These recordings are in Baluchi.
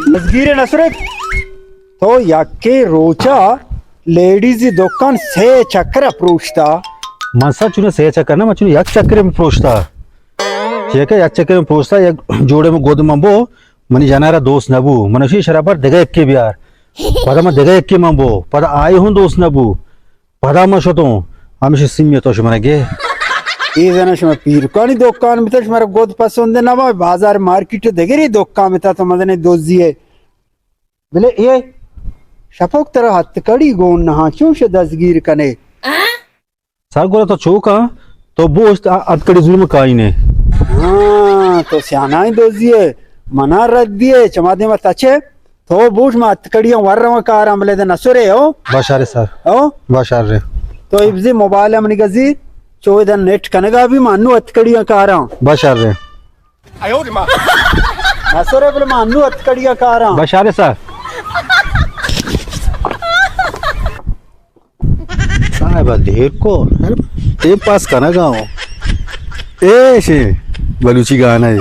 دزگیر نصرت، تو یکے روچا لیڈیزی دکان سے چکر پروشتا؟ من سر چون سے چکر نہ، من چون یک چکر پروشتا۔ چیکہ یک چکر پروشتا، یک جوڑے من گد من بو، منی جنارا دوست نبو۔ من اشی شرابر دگہ یکے بیار۔ پدا من دگہ یکے من بو۔ پدا آئی ہوں دوست نبو۔ پدا من شتوں، ہمیشہ سیمی تو شمارا گے۔ اے زنا شما پیرکانی دکان بتا، شمارا گد پسند نہ با، بازار مارکیٹ دگری دکان بتا تو مزنے دوزی ہے۔ بلے اے شپوک ترا ہتکڑی گون نہ ہاں، چون شے دزگیر کنے؟ سر گورا تو چوکا، تو بوشت ا-، ہتکڑی ظلم کائینے۔ ہاں، تو سیانائیں دوزی ہے، منا رد دیے، چما دیما تچے۔ تو بوش ما ہتکڑیاں ور رواں کاراں، بلے دے نسرے ہو۔ بشارے سر۔ ہو؟ بشارے۔ تو ابزی موبائل منی گزی، چو دن نیٹ کنگا بھی ما انو ہتکڑیاں کاراں۔ بشارے۔ نسرے بلے ما انو ہتکڑیاں کاراں۔ بشارے سر۔ صاحب دیر کو، ٹیم پاس کنگا ہوں۔ اے شے بلوچی گانا ہے۔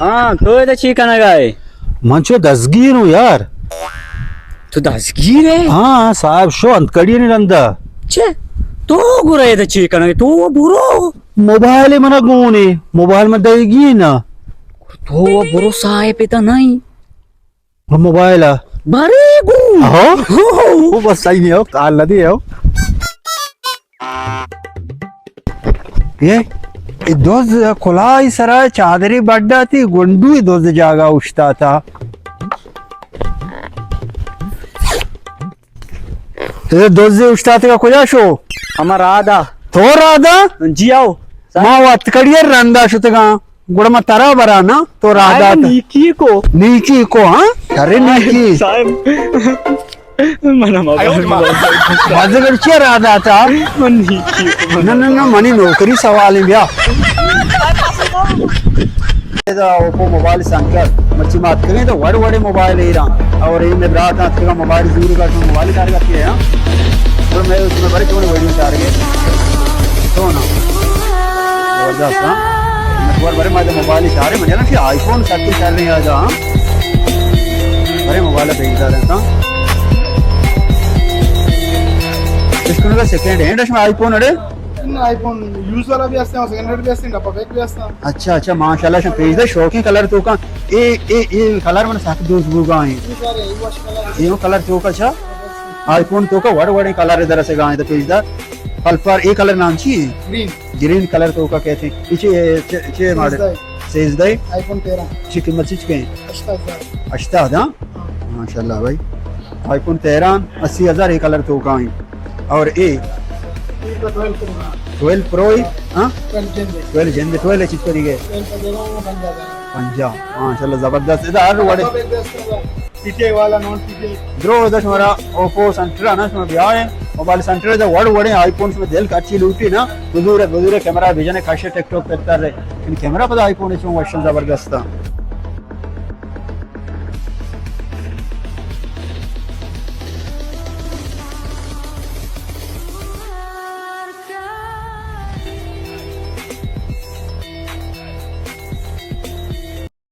ہاں، تو ادا چی کنگا ہے؟ من چو دزگیر ہوں یار۔ تو دزگیر ہے؟ ہاں، صاحب شو انت کڑی نہیں رندا۔ چے؟ تو گرے ادا چی کنگا؟ تو برو۔ موبائل منا گونے، موبائل من دئیگی نا۔ تو برو صاحب ادا نہیں۔ موبائل ء۔ برے گوں۔ ہو؟ ہو۔ او بس صحیح نہیں ہو، کال نہ دی ہو۔ یہ، یہ دوز کلائی سرا چادری بڈا تی گنڈوی دوز جاگا اشتا تا۔ یہ دوز اشتا تا کجا شو؟ ہما رادا۔ تو رادا؟ جی آؤ۔ ما وقت کڑی رندا شتگاں۔ گڑا ما ترا برا نا، تو راہ آئے دات۔ نیکی کو۔ نیکی کو، ہاں؟ ارے نیکی۔ صاحب، من ہم آئے ہو جماعت۔ بازگڑ چیا راہ داتا؟ من نیکی کو۔ نہ، نہ، نہ، منی نوکری سوال ہے بیا۔ ادا اوپو موبائل سینٹر، مرچی مات کریں تو وڑ وڑے موبائل ایران۔ اور یہ میں برات آت کے موبائل زور کا موبائل کار کا کیا ہے، ہاں؟ تو میں اس میں بڑے کیوں ویڈیو چار گئے۔ تو نا۔ زبردست، ہاں۔ میں بڑے مزے موبائل چارے، مجھے نا کہ آئی فون سیٹ کر رہے ہیں آج، ہاں۔ بڑے موبائل دیکھ جا رہے ہیں، ہاں۔ اس کو نا سیکنڈ ہینڈ اس میں آئی فون اڑے۔ آئی فون یوز والا بھی ہستے ہیں، سیکنڈ ہینڈ بھی ہستے ہیں، ڈبہ پیک بھی ہستے ہیں۔ اچھا، اچھا، ماشاءاللہ، شاہ پیش دے شوقین کلر تو کا۔ اے، اے، اے کلر من سخت دوست بوگا ہیں۔ یہ کلر تو کا اچھا۔ آئی فون تو کا وڑ وڑے کلر ادھر سے گائیں تو پیش دار۔ پل پر اے کلر نام چی ہے؟ گرین۔ گرین کلر تو کا کہتے ہیں۔ یہ چے، چے، چے ماڈل؟ سیزدہ۔ سیزدہ۔ آئی فون تیرہ۔ چی قیمت چی چکے ہیں؟ ہشتاد ہزار۔ ہشتاد، ہاں؟ ہاں۔ ماشاءاللہ بھائی۔ آئی فون تیرہ، اسی ہزار اے کلر تو کا ہیں۔ اور اے؟ اے تو ٹویلو پرو۔ ٹویلو پرو ہی؟ ہاں؟ ٹویلو جن دے۔ ٹویلو جن دے، ٹویلو چیز کری گئے؟ ٹویلو کا دے رہا ہوں، پنجاہ ہزار۔ پنجاہ، ماشاءاللہ زبردست۔ ادھر ہر وڑے۔ پی ٹی آئی والا، نان پی ٹی آئی۔ درو دش ہمارا اوپو سینٹر ہے نا، اس میں بھی آئے۔ موبائل سینٹر ہے، وڑ وڑے آئی فون میں دل کا اچھی لوٹی نا۔ بزور ہے، بزور ہے، کیمرہ ویژن ہے، کاشے ٹک ٹاک کرتا رہے۔ ان کیمرہ پتا آئی فون ہے، چون وشن زبردست ہے۔